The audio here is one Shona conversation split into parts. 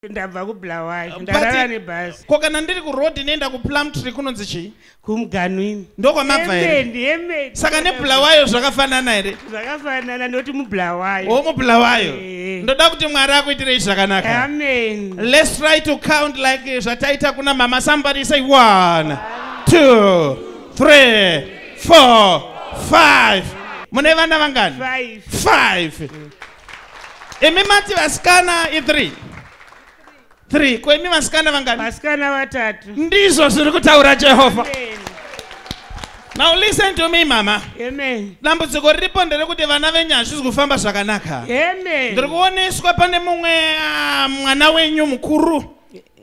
Ndabva kuBulawayo, ndarara nebhasi. Ko kana ndiri kuroad inoenda kuPlumtree kunonzi chii? Kumuganwini. Ndokwamabva here? Amen. Saka neBulawayo zvakafanana here? Zvakafanana, ndoti muBulawayo. O, muBulawayo. Ndoda kuti Mwari akuitirei zvakanaka. Amen. Let's try to count like zvataita kuna mama. Somebody say 1, 2, 3, 4, 5. Mune vana vangani? 5. 5. Imi mati vasikana i3. 3. Ko imi vasikana vangani? Vasikana vatatu. Ndizvo zviri kutaura Jehovha. Amen. Now listen to me, mama. Amen. Dambudziko riripo nderekuti vana venyu hazvisi kufamba zvakanaka. Amen. Ndiri kuoneswa pane mumwe mwana wenyu mukuru.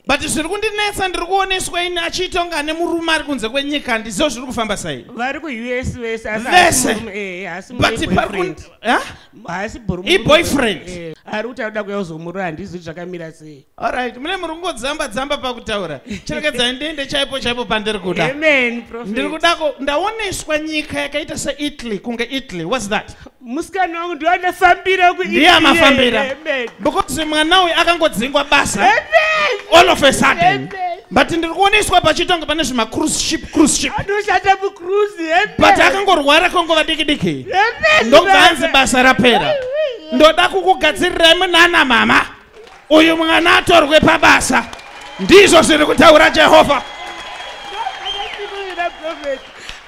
But zviri kundinetsa, ndiri kuoneswa ini achiita kunge ane murume ari kunze kwenyika. Ndizvo zviri kufamba sei? Vari ku-US vese, asi Vese. haasi murume, haasi murume, But pari boyfriend. Ha? Haasi murume. I-boyfriend. Ari kuti anoda kuuya kuzomurora, handizivi zvakamira sei. Alright, mune muri kungodzamba dzamba pakutaura. Chirekedzai ndiende chaipo chaipo pandiri kuda. Amen, prophet. Ndiri kuda ndaoneswa nyika yakaita seItaly, kunge Italy. What's that? Musikana wangu ndiye anofambira kuItaly. Ndiye amafambira. Amen. Because mwana uyu akangodzingwa basa. Amen. All of a sudden. Amen. But ndiri kuoneswa pachitonga pane zvima cruise ship, cruise ship. Anoshanda mucruise. Amen. But akangorwara kongova diki diki. Amen. Ndobva anzi basa rapera. Ndoda kukugadzirirai munana mama. Uyu mwana atorwe pabasa. Ndizvo zviri kutaura Jehovha.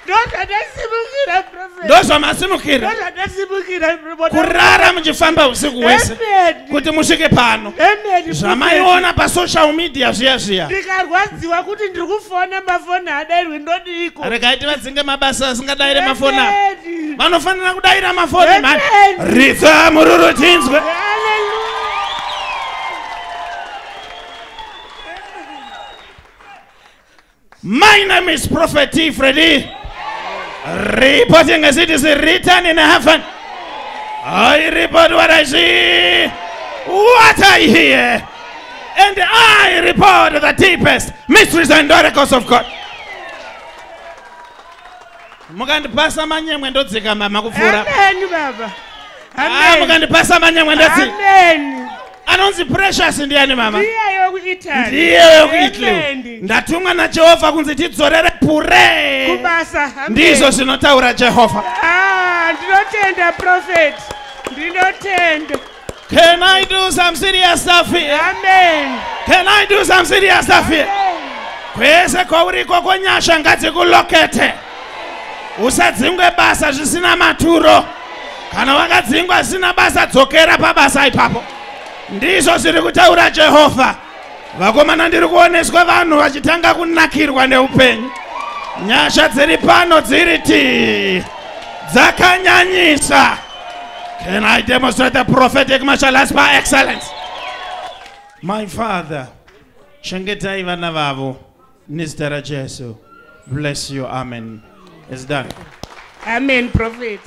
Ndozvandasimugira, prophet. Ndozvamasimukira. Ndozvandasimugira. Kurara muchifamba usiku hwese Amen. kuti musvike pano. Amen. Zvamaiona pasocial media zviya zviya. Ndikarwadziwa kuti ndiri kufona, mafoni haadairwi, ndodiiko? Regai tivadzinge mabasa asingadayire mafoni ava. Amen. Vanofanira kudayira mafoni mani. Amen. Ridza mururu tinzwe. Hallelujah. My name is Prophet T. Freddy, reporting as it is written in heaven. I report what I see, what I hear, and I report the deepest mysteries and oracles of God. Mukandipasa manyemwe ndodzika mama kupfuura. Amen, baba. Amen. Mukandipasa manyemwe ndodzika. Amen. Anonzi Precious ndiani mama? Ndiye wekuItaly. Ndiye wekuItaly. Amen. Ndatumwa naJehovha kunzi tidzorere pure. Kubasa. Amen. Ndizvo zvinotaura Jehovha. Ndinotenda, prophet. Ndinotenda. Can I do some serious stuff here? Amen. Can I do some serious stuff here? Amen. Kwese kwauri ikoko nyasha ngadzikulokete. Usadzingwe basa zvisina maturo. Kana wakadzingwa zvisina basa, dzokera pabasa ipapo. Ndizvo zviri kutaura Jehovha. Vakomana, ndiri kuoneswa vanhu vachitanga kunakirwa neupenyu. Nyasha dziri pano dziri ti dzakanyanyisa. Can I demonstrate the prophetic martial arts by excellence? My father, chengetai vana vavo nezita raJesu. Bless you. Amen. It's done. Amen, prophet.